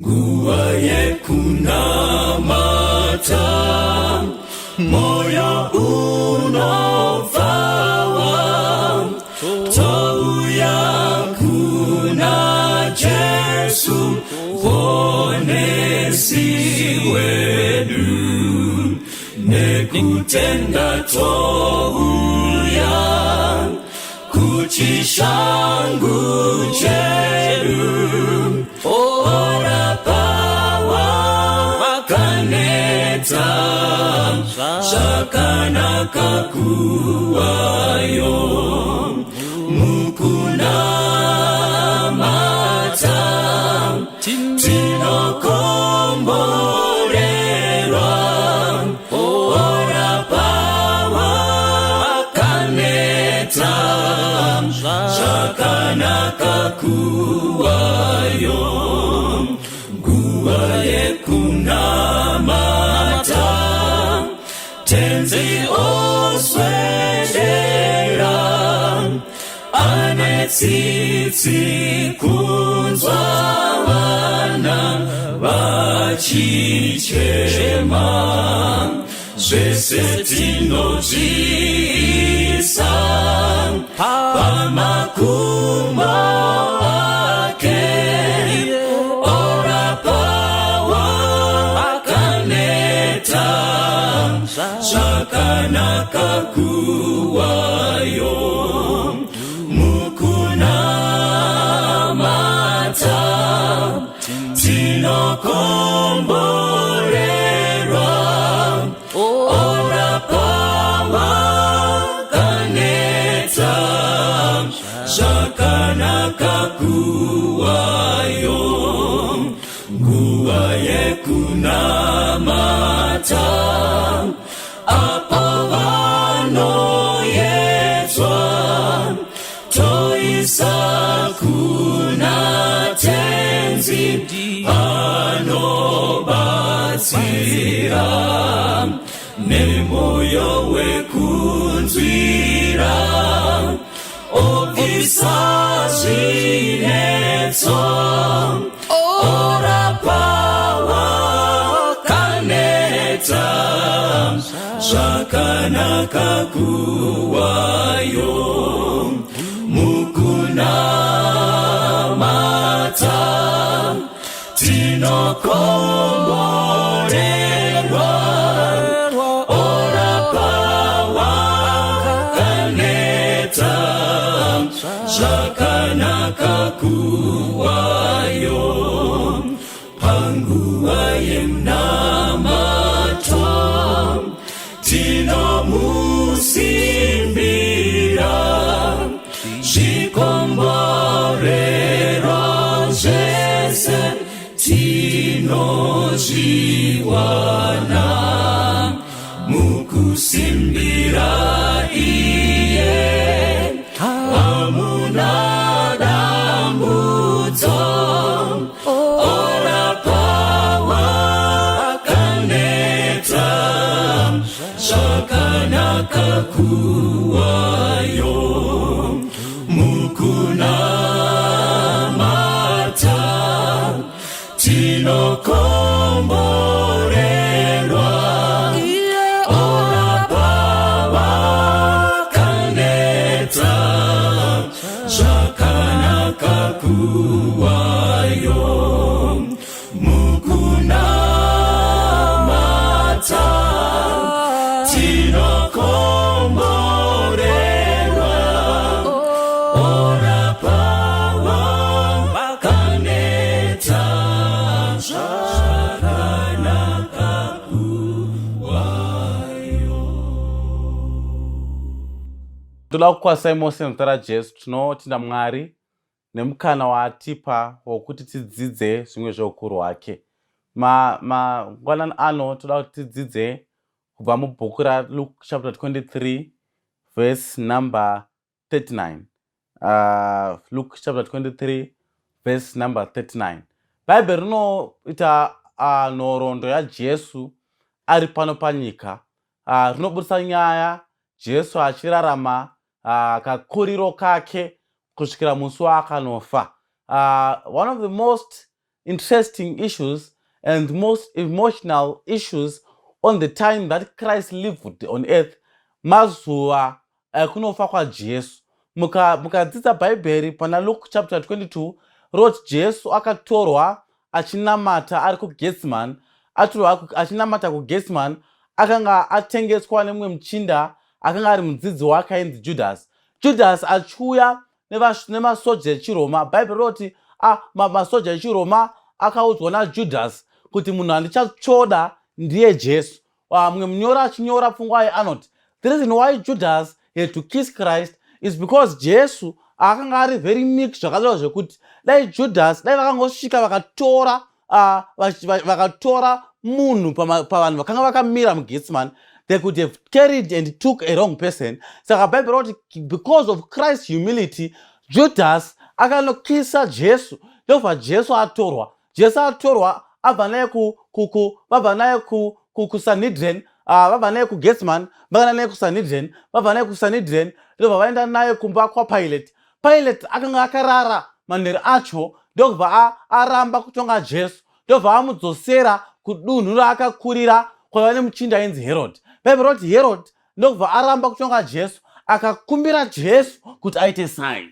Nguva yekunamata, moyo unofara, touya kuna Jesu Muponesi wedu, nekutenda touya kuchishangu chedu, orapa wakaneta, zvakanaka kuvayo mukunamata, tinokomborerwa, orapa wakaneta, zvakanaka kuvayo. Nguva yekunamata, Tenzi oswedera, ane tsitsi kunzwa vana vachichema, zvese tinozviisa pamakumbo ake, orapa wakaneta, zvakanaka kuvayo mukunamata, tinokomborerwa, orapa wakaneta, zvakanaka kuvayo. Nguva yekunamata, apo vanoyedzwa, toisa kuna Tenzi, anobatsira nemoyo wekunzwira, obvisa zvinetso, orapa wakaneta, zvakanaka kuvayo mukunamata, tinokomborerwa, orapa wakaneta, zvakanaka kuvayo panguva yemunamato, tinomusimbira, zvikomborero zvese tinozviwana mukusimbira iye, hamuna dambudzo, orapa wakaneta, zvakanaka kuvayo mukunamata, tinokomborerwa, orapa wakaneta, zvakanaka kuvayo mukunamata, tinokomborerwa, orapa wakaneta, zvakanaka kuvayo. Toda kukwazisai mose muzita raJesu. Tinotenda Mwari nemukana waatipa wokuti tidzidze zvimwe zveukuru hwake. Mangwanani ano toda kuti tidzidze kubva mubhuku raLuke chapter 23 verse number 39. Luke chapter 23 verse number 39. Bhaibheri rinoita nhoroondo yaJesu ari pano panyika. Rinobudisa nyaya Jesu achirarama kakuriro kake kusvikira musi waakanofa. One of the most interesting issues and most emotional issues on the time that Christ lived on earth, mazuva ekunofa kwaJesu. Mukadzidza Bhaibheri pana Luke chapter 22, roti Jesu akatorwa achinamata ari kuGetsemane, atorwa achinamata kuGetsemane, akanga atengeswa nemumwe muchinda akanga ari mudzidzi wake ainzi Judhasi. Judhasi achiuya nemasoja echiRoma. Bhaibheri rinoti masoja echiRoma akaudzwa naJudhasi kuti munhu andichatsvoda ndiye Jesu. Mumwe munyori achinyora pfungwa iyi anoti the reason why Judas had to kiss Christ is because Jesu akanga ari very meek, zvakadaro zvekuti dai Judas dai vakangosvika vakatora vakatora munhu pavanhu vakanga vakamira muGetsemane, they could have carried and took a wrong person. Saka Bhaibheri roti because of Christ's humility, Judas akanokisa Jesu, ndobva Jesu atorwa. Jesu atorwa, abva naye vabva naye kuSanhedrin, vabva naye kuGetsemane, vakaenda naye kuSanhedrin, vabva naye kuSanhedrin, ndobva vaenda naye kumba kwaPilate. Pilate akanga akarara manheru acho, ndobva aramba kutonga Jesu, ndobva amudzosera kudunhu raakakurira kwaiva nemuchinda ainzi Herod. Bhaibheri roti Herod ndobva aramba kutonga Jesu, akakumbira Jesu kuti aite sign,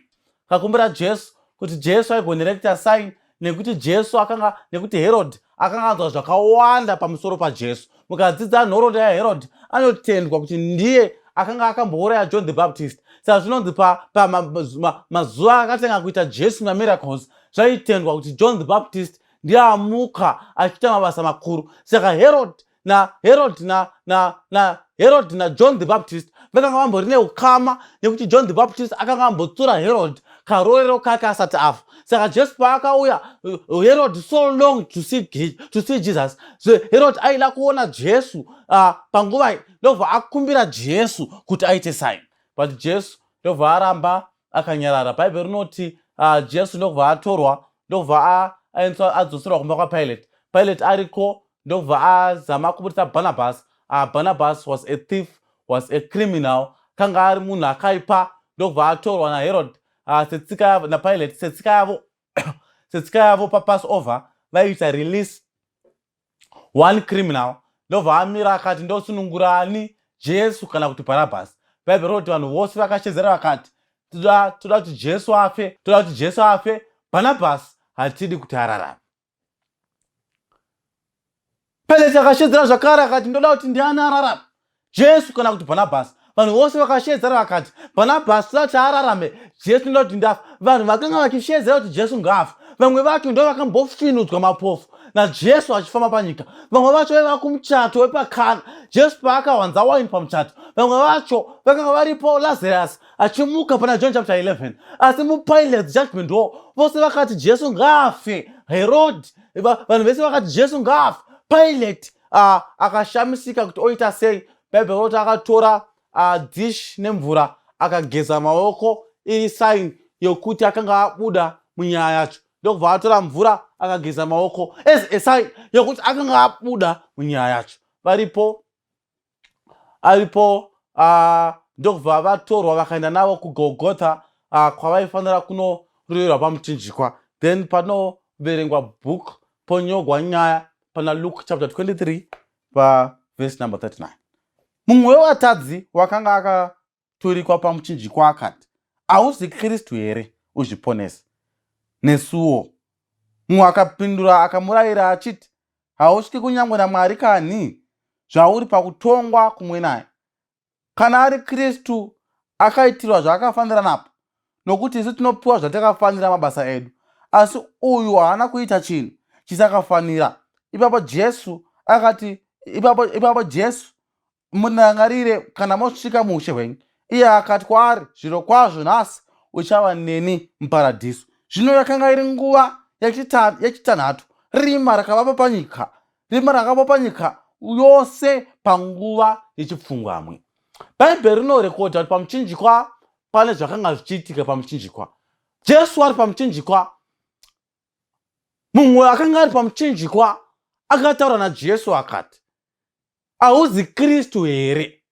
akakumbira Jesu kuti Jesu aigonera kuita sign, nekuti Jesu akanga, nekuti Herod akanga anzwa zvakawanda pamusoro paJesu. Mukadzidza nhoroondo yaHerod, anotendwa kuti ndiye akanga akambouraya John the Baptist. Saka zvinonzi pamazuva akatanga kuita Jesu mamiracles, zvaitendwa kuti John the Baptist ndiye amuka achiita mabasa makuru. Saka Herod naHerod na, na, na Herod naJohn the Baptist vakanga vambori neukama, nekuti John the Baptist akanga ambotsura Herod karorero kake asati afa. Saka Jesu paakauya, Herod so long to see Jesus. So Herod aida kuona Jesu panguva iyi, ndobva akumbira Jesu kuti aite sign, but Jesu ndobva aramba akanyarara. Bhaibheri rinoti Jesu ndobva atorwa, ndobva aendeswa, adzoserwa kumba kwaPilate. Pilate ariko, ndobva azama kubudisa Barnabas. Barnabas was a thief, was a criminal, kanga ari munhu akaipa. Ndobva atorwa naHerod setsika yavo, naPilate setsika yavo paPassover vaiita release one criminal. Ndobva amira akati, "Ndosunungurani, Jesu kana kuti Bharabhasi?" Bhaibheri rinoti vanhu vose vakashedzera vakati, "Toda kuti Jesu afe, toda kuti Jesu afe. Bhanabhasi hatidi kuti ararame." Pilate akashedzera zvakare akati, "Ndoda kuti ndiani ararame, Jesu kana kuti Bhanabhasi?" Vanhu vose vakashedzera vakati, "Bhanabhasi toda kuti ararame, Jesu ndoda kuti ndafa." Vanhu vakanga vachishedzera kuti Jesu ngaafe, vamwe vacho ndo vakambofinudzwa mapofu naJesu achifamba panyika. Vamwe vacho vaiva kumuchato wepaKana, Jesu paakawanza waini pamuchato. Vamwe vacho vakanga varipo Lazarus achimuka pana John chapter 11. Asi muPilate's judgment hall vose vakati Jesu ngaafe. Herod, vanhu vese vakati Jesu ngaafe. Pilate akashamisika kuti oita sei. Bhaibheri roti akatora dish nemvura, akageza maoko, iri sign yokuti akanga abuda munyaya yacho. Ndokubva atora mvura, akageza maoko as a sign yokuti akanga abuda munyaya yacho. Varipo aripo, ndokubva vatorwa, vakaenda navo kuGolgotha, kwavaifanira kunoroverwa pamuchinjikwa. Then panoverengwa book, ponyogwa nyaya pana Luke chapter 23 pavhesi number 39. Mumwe wevatadzi wakanga akaturikwa pamuchinjikwa akati, "Hauzi Kristu here? Uzviponese nesuwo." Mumwe akapindura akamurayira achiti, "Hausviki kunyange naMwari kani, zvauri pakutongwa kumwe naye? Kana ari Kristu, akaitirwa zvaakafanira napo, nokuti isu tinopiwa zvatakafanira mabasa edu, asi uyu haana kuita chinhu chisakafanira." Ipapo Jesu akati, ipapo Jesu, "Mundangarire kana mosvika muushe hwenyu." Iye akati kwaari, "Zviro kwazvo nhasi uchava neni muparadhiso." Zvino yakanga iri nguva yechitanhatu, rima rakavapo panyika, rima rakavapo panyika yose panguva yechipfumbamwe. Bhaibheri rinorekodha kuti pamuchinjikwa pane zvakanga zvichiitika. Pamuchinjikwa, Jesu ari pamuchinjikwa, mumwe akanga ari pamuchinjikwa akataura naJesu akati, "Hauzi Kristu here?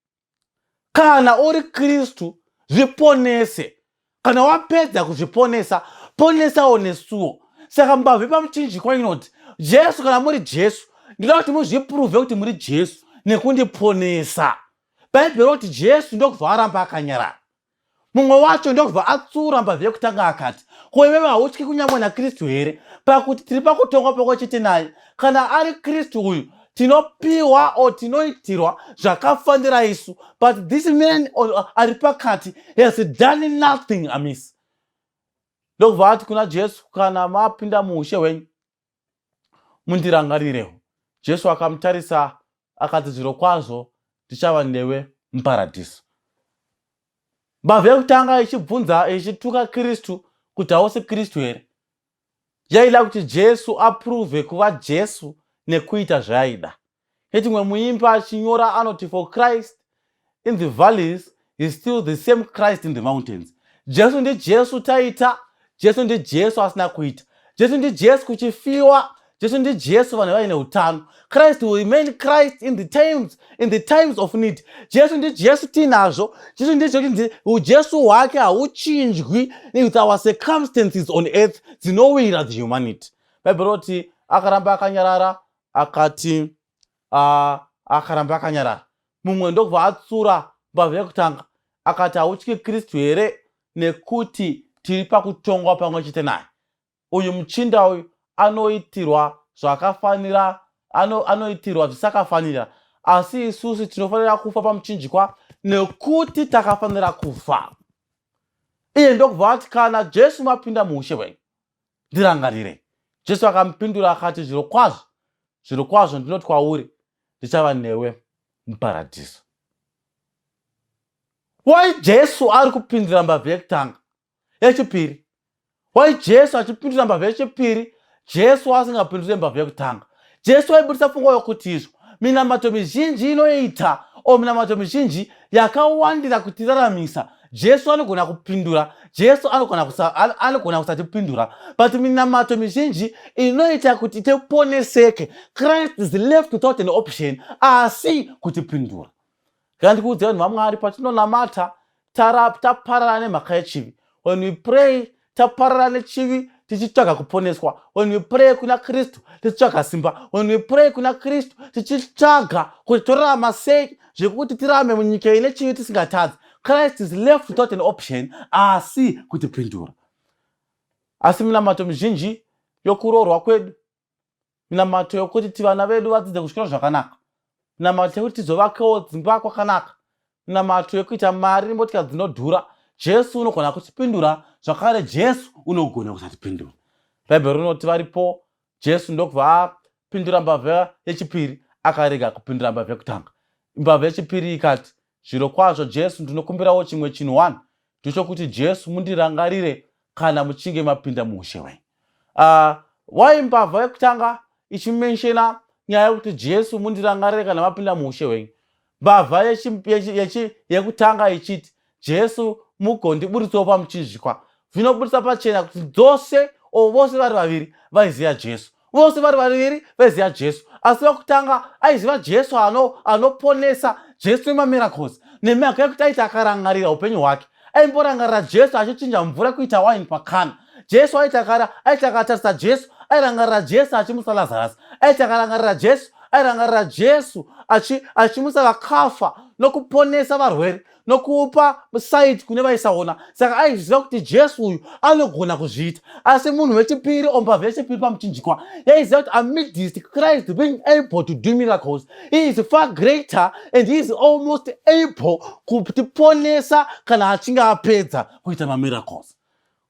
Kana uri Kristu, zviponese. Kana wapedza kuzviponesa, ponesawo nesuwo." Saka mbavha yepamuchinjikwa inoti, Jesu, kana muri Jesu, ndinoda kuti muzvipruvhe kuti muri Jesu nekundiponesa. Bhaibheri roti Jesu ndokubva aramba akanyarara. Mumwe wacho ndokubva atsura mbavha yekutanga akati, Ko iwewe hautyi kunyangwe naKristu here? Pakuti tiri pakutongwa pamwe chete naye. Kana ari Kristu uyu, tinopiwa or tinoitirwa zvakafanira isu. But this man ari pakati has done nothing amiss. Ndokubva ati kuna Jesu, Kana mapinda muushe hwenyu, mundirangarirewo. Jesu akamutarisa akati, Zvirokwazvo ndichava newe muparadhiso. Mbavha yekutanga ichibvunza ichituka Kristu kuti hausi Kristu here, yaida kuti Jesu aprove kuva Jesu nekuita zvaaida. Netimwe muimbi achinyora anoti, For Christ in the valleys is still the same Christ in the mountains. Jesu ndiJesu taita, Jesu ndiJesu asina kuita. Jesu ndiJesu kuchifiwa, Jesu ndiJesu vanhu vaine utano. Christ will remain Christ in the times of need. Jesu ndiJesu tinazvo. Jesu ndiJesu, Jesu hwake hauchinjwi with our circumstances on earth dzinowira the humanity. Bible roti akaramba akanyarara akati akaramba akanyarara. Mumwe ndokubva atsura mbavha yekutanga akati, hautyi Kristu here nekuti tiri pakutongwa pamwe chete naye? Uyu muchinda uyu anoitirwa zvakafanira, anoitirwa zvisakafanira, asi isusu tinofanira kufa pamuchinjikwa nekuti takafanira kufa. Iye ndokubva ati, kana Jesu mapinda muushe hwenyu, ndirangarirei. Jesu akamupindura akati, zvirokwazvo, zvirokwazvo ndinoti kwauri, ndichava newe muparadhiso. Why Jesu ari kupindura mbavha yekutanga yechipiri? Why Jesu achipindura mbavha yechipiri, Jesu asingapindure mbavha yekutanga? Jesu aibudisa pfungwa yokuti izvo minamato mizhinji inoita o minamato mizhinji yakawandira kutiraramisa, Jesu anogona kupindura, Jesu anogona kusatipindura. But minamato mizhinji inoita kuti tiponeseke, Christ is left without an option asi kutipindura. Kana ndikuudze, vanhu vaMwari, patinonamata taparara nemhaka yechivi, when we pray taparara nechivi tichitsvaga kuponeswa, when we pray kuna Kristu tichitsvaga simba, when we pray kuna Kristu tichitsvaga kuti torarama sei zvekuti tirarame munyika ine chivi tisingatadzi, Christ is left without an option asi kutipindura. Asi minamato mizhinji yokuroorwa kwedu, minamato yokuti tivana vedu vadzidze kuchikoro zvakanaka, minamato yekuti tizovakewo dzimba kwakanaka, minamato yekuita mari nemotika dzinodhura, Jesu unogona kutipindura, zvakare Jesu unogona kusatipindura. Bhaibheri rinoti varipo Jesu ndokubva apindura mbavha yechipiri, akarega kupindura mbavha yekutanga. Mbavha yechipiri ikati, zvirokwazvo Jesu, ndinokumbirawo chimwe chinhu one, ndechokuti Jesu mundirangarire kana muchinge mapinda muushe hwenyu. Why mbavha yekutanga ichimentiona nyaya yekuti Jesu mundirangarire kana mapinda muushe hwenyu, mbavha yekutanga ichiti Jesu mugondiburitsawo pamuchinjikwa? Zvinobudisa pachena kuti dzose o vose vari vaviri vaiziva Jesu, vose vari vaviri vaiziva Jesu. Asi vekutanga aiziva Jesu anoponesa, Jesu wemamiracles, nemhaka yekuti aiti akarangarira upenyu hwake, aimborangarira Jesu achichinja mvura kuita waini paKana. Jesu aiti akatarisa Jesu airangarira Jesu achimusa Lazarus, aiti akarangarira Jesu airangarira Jesu achimusa vakafa nokuponesa varwere nokupa sight kune vaisaona. Saka aiziva kuti Jesu uyu anogona kuzviita. Asi munhu wechipiri, ombavha yechipiri pamuchinjikwa, yaiziva kuti amidst Christ being able to do miracles, he is far greater and he is almost able kutiponesa kana achinge apedza kuita mamiracles.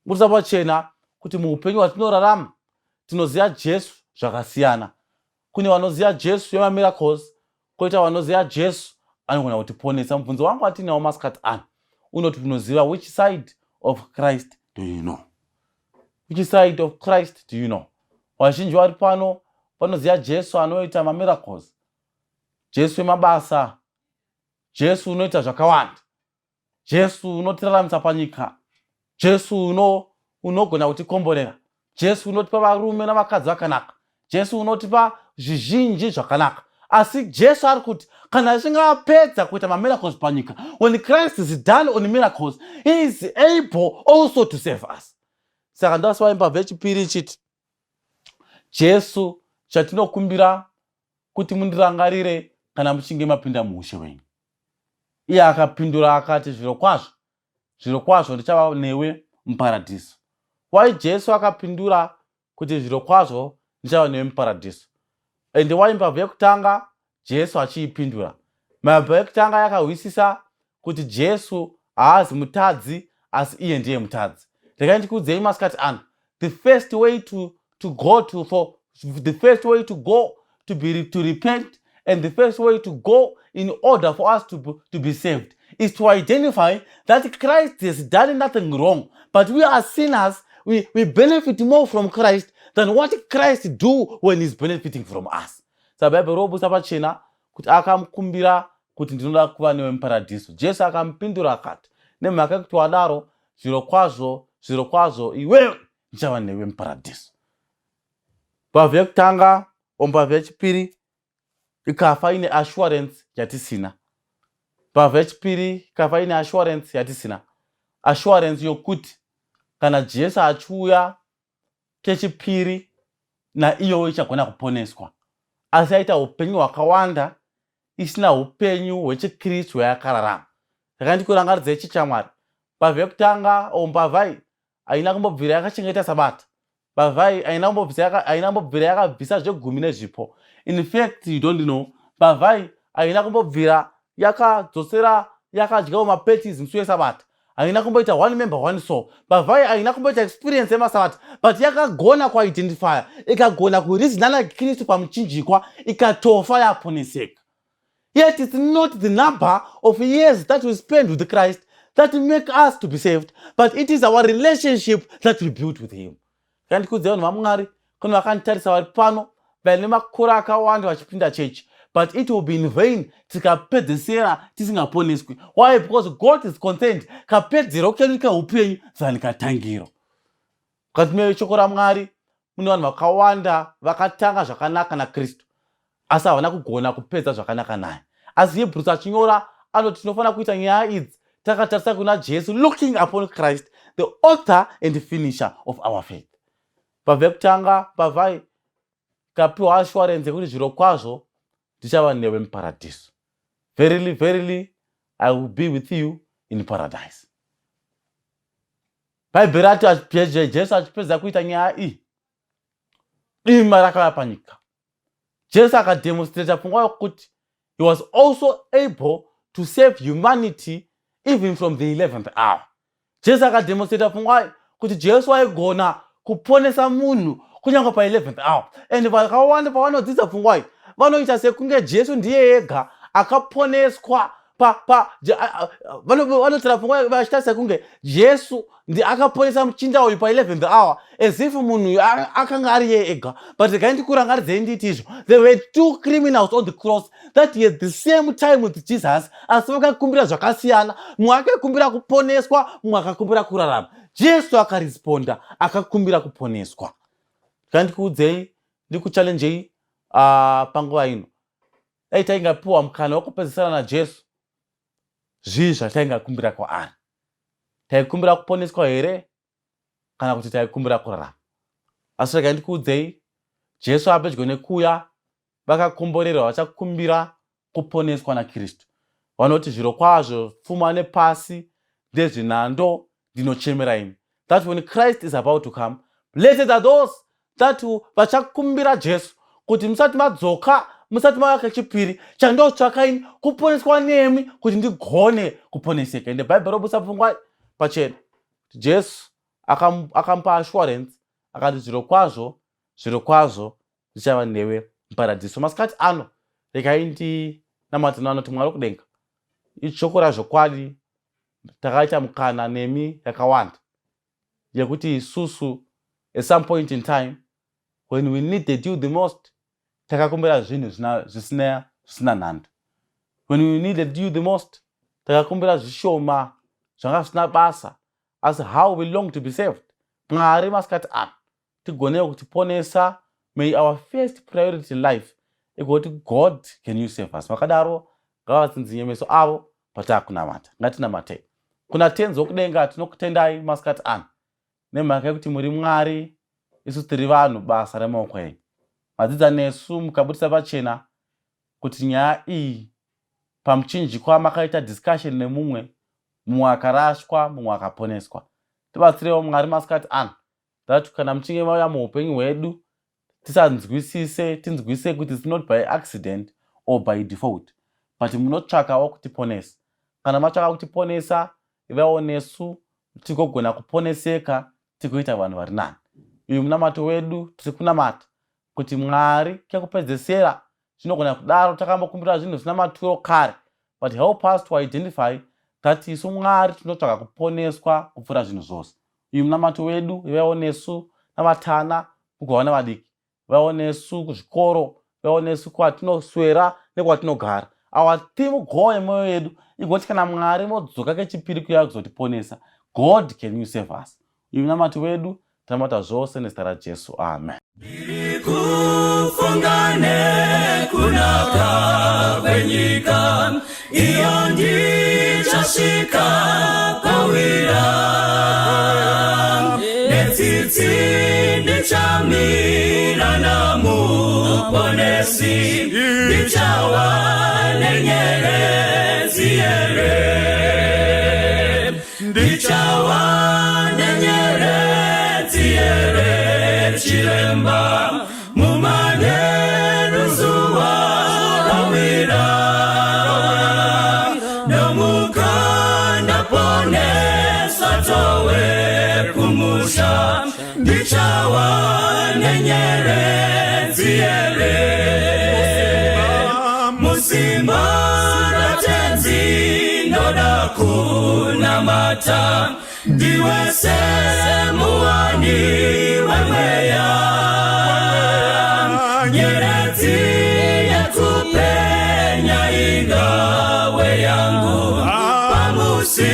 Budisa pachena kuti muupenyu hwatinorarama tinoziva Jesu zvakasiyana. Kune vanoziva Jesu yemamiracles, koita vanoziva Jesu anogona kutiponesa. Mubvunzo wangu atinawo masikati ano unoti, unoziva which side of Christ do you know? Which side of Christ do you know? Vazhinji vari pano vanoziva Jesu anoita mamiracles, Jesu wemabasa, Jesu unoita zvakawanda, Jesu unotiraramisa panyika, Jesu unogona kutikomborera, Jesu unotipa varume navakadzi vakanaka, Jesu unotipa zvizhinji zvakanaka. Asi Jesu ari kuti kana achinge apedza kuita mamiracles panyika, when Christ is done on miracles, he is able also to save us. Saka ndasiwai mbavha yechipiri ichiti, Jesu, chatinokumbira kuti mundirangarire kana muchinge mapinda muushe hwenyu. Iye akapindura akati, Zvirokwazvo, zvirokwazvo ndichava newe muparadhiso. Why Jesu akapindura kuti zvirokwazvo ndichava newe muparadhiso? Ende why mbavha yekutanga Jesu achiipindura? Mbavha yekutanga yakahwisisa kuti Jesu haazi mutadzi asi iye ndiye mutadzi. Regai ndikuudzei masikati ano, the first way to go to for the first way to go to be to repent and the first way to go in order for us to be saved is to identify that Christ has done nothing wrong, but we are sinners. We benefit more from Christ than what Christ do when he's benefiting from us. Saka Bhaibheri robusa pachena kuti akamukumbira kuti ndinoda kuva newe muparadhiso. Jesu akamupindura akati, nemhaka yekuti wadaro, zvirokwazvo, zvirokwazvo, iwewe ndichava newe muparadhiso. Mbavha yekutanga, mbavha yechipiri ikafa ine assurance yatisina. Mbavha yechipiri ikafa ine assurance yatisina, assurance yokuti kana Jesu achiuya kechipiri naiyowo ichagona kuponeswa, asi aita upenyu hwakawanda isina upenyu hwechikristu hwayakararama. Saka ndikurangaridzai chichamwari, mbavha yekutanga o mbavha iyi haina kumbobvira yakachengeta Sabata. Mbavha iyi haina kumbobvira yakabvisa zvegumi nezvipo. In fact, you don't know, mbavha iyi haina kumbobvira yakadzosera, yakadyawo mapatties musi weSabata, haina kumboita one member one soul. Mbavha iyi haina kumboita experience yemasabata, but yakagona kuidentifya, ikagona kureasona naKristu pamuchinjikwa, ikatofa yaponeseka. Yet it's not the number of years that we spend with Christ that make us to be saved, but it is our relationship that we build with him. Kandikudzai vanhu vaMwari, kune vakanditarisa vari pano vaine makore akawanda vachipinda chechi, but it will be in vain tikapedzesera tisingaponeswi. Why? Because God is concerned kapedzero kedu keupenyu than katangiro. Mukati meshoko raMwari mune vanhu vakawanda vakatanga zvakanaka naKristu, asi havana kugona kupedza zvakanaka naye. Asi Hebrews achinyora anoti tinofanira kuita nyaya idzi takatarisa kuna Jesu, looking upon Christ, the author and finisher of our faith. Mbavha yekutanga, mbavha ikapiwa assurance yekuti zvirokwazvo ndichava newe muparadhiso. Verily, verily, I will be with you in paradise. Bhaibheri rati Jesu achipedza kuita nyaya iyi, dima rakauya panyika. Jesu akademonstrata pfungwa yokuti he was also able to save humanity even from the 11th hour. Jesu akademonstrata pfungwa kuti Jesu aigona kuponesa munhu kunyange pa11th hour. And vakawanda pavanodzidza pfungwa iyi vanoita sekunge Jesu ndiye ega akaponeswa. Vanotaura pfungwa vachiita sekunge Jesu ndi akaponesa muchinda uyu pa11th hour, as if munhu uyu akanga ari iye ega. But regai ndikurangaridzei nditi izvo, there were two criminals on the cross that had the same time with Jesus, asi vakakumbira zvakasiyana. Mumwe akakumbira kuponeswa, mumwe akakumbira kurarama. Jesu akaresponda akakumbira kuponeswa. Regai ndikuudzei, ndikuchallengei panguva ino, dai taingapiwa mukana wekupedzisana naJesu, zvii zvataingakumbira kwaari? Taikumbira kuponeswa here kana kuti taikumbira kurarama? Asi regai ndikuudzei, Jesu apedyo nekuuya, vakakomborerwa vachakumbira kuponeswa naKristu. Vanoti, zvirokwazvo pfuma nepasi ndezvenhando, ndinochemera imi. That when Christ is about to come, blessed are those that vachakumbira Jesu kuti musati madzoka, musati mauya kechipiri, chandotsvaka ini kuponeswa nemi kuti ndigone kuponeseka. Ende Bhaibheri robusa pfungwa pachena kuti Jesu akamupa assurance akati, zvirokwazvo, zvirokwazvo, ndichava newe muparadhiso. Masikati ano regai ndinamate anoti, Mwari wekudenga, ishoko razvokwadi, takaita mukana nemi yakawanda yekuti isusu at some point in time when we needed you the most takakumbira zvinhu zvisina nhando. When we needed you the most takakumbira zvishoma zvanga zvisina basa. Asi how we long to be saved. Mwari, masikati ano tigonewo kutiponesa. May our first priority in life igoti, God, can you save us? Vakadaro ngavavatsinzinye meso avo pataakunamata. Ngatinamatei kuna Tenzi wokudenga. Tinokutendai masikati ano nemhaka yekuti muri Mwari. Isu tiri vanhu basa remaoko enyu. Madzidza nesu mukabudisa pachena kuti nyaya iyi pamuchinjikwa makaita discussion nemumwe, mumwe akarashwa, mumwe akaponeswa. Tibatsirewo Mwari masikati ano that kana muchinge mauya muupenyu hwedu tisanzwisise, tinzwise kuti it's not by accident or by default, but munotsvakawo kutiponesa. Kana matsvaka kutiponesa, ivawo nesu tigogona kuponeseka tigoita vanhu vari nani. Uyu munamato wedu, tiri kunamata kuti Mwari kekupedzesera zvinogona kudaro takambokumbira zvinhu zvisina maturo kare, but help us to identify that isu Mwari tinotsvaka kuponeswa kupfuura zvinhu zvose. Uyu munamato wedu, ivaiwo nesu navatana mugova navadiki, ivaiwo nesu kuzvikoro, ivaiwo nesu kwatinoswera nekwatinogara. Our theme goal yemwoyo yedu igoti kana Mwari modzoka kechipiri kuya kuzotiponesa, God, can you save us? Uyu munamato wedu, tinamata zvose nezita raJesu, amen. Ndiri kufunga nekunaka kwenyika iyo ndichasvika pawira netsitsi ndichamira namuponesi ndichawa nenyeredzi here ndichawa nenyeredzi here chiremba mumanheru zuva rawira ndomuka ndaponeswa towe kumusha ndichawa nenyeredzi here musimba raTenzi ndoda kunamata ndiwe semuwani wemweya nyeredzi yekupenya ingawe yangu pamusi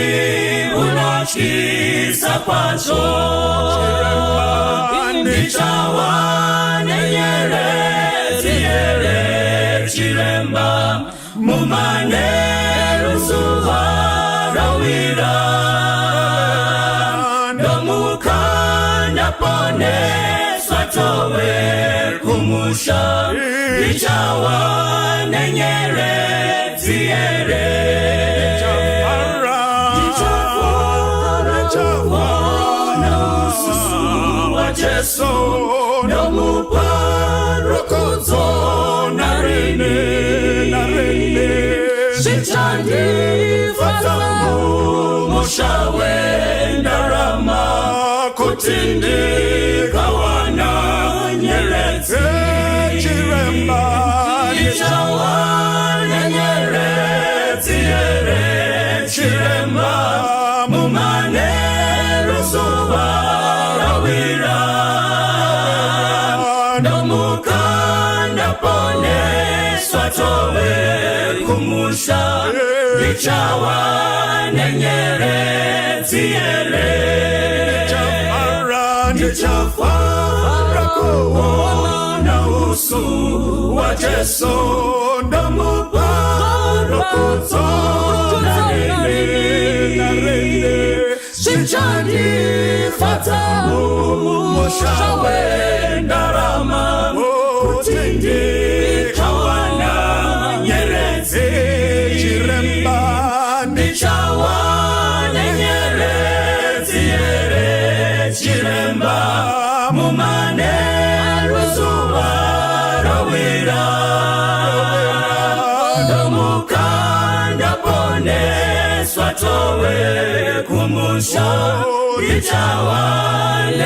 unotyisa kwazvo ndichawa nenyeredzi here chiremba mumanheru zuva rawira ndomuka ndaponeswa towe kumusha ndichawa nenyeredzi here ndichafara kuona uso waJesu ndomupa rukudzo narini zvichandifadza mumusha wendarama kuti ndikawana nyeredzi Chiremba. Ndichawana nyeredzi here chiremba mumanheru zuva rawira ndomuka ndaponeswa towe kumusha ndichawa nenyeredzi here ndichafara kuona uso waJesu ndomupa rukudzo narini zvichandifadza mumusha wendarama kuti ndikawana nyeredzi Chiremba. Ndichawana nyeredzi here chiremba mumanheru zuva rawira ndomuka ndaponeswa towe kumusha ndichawana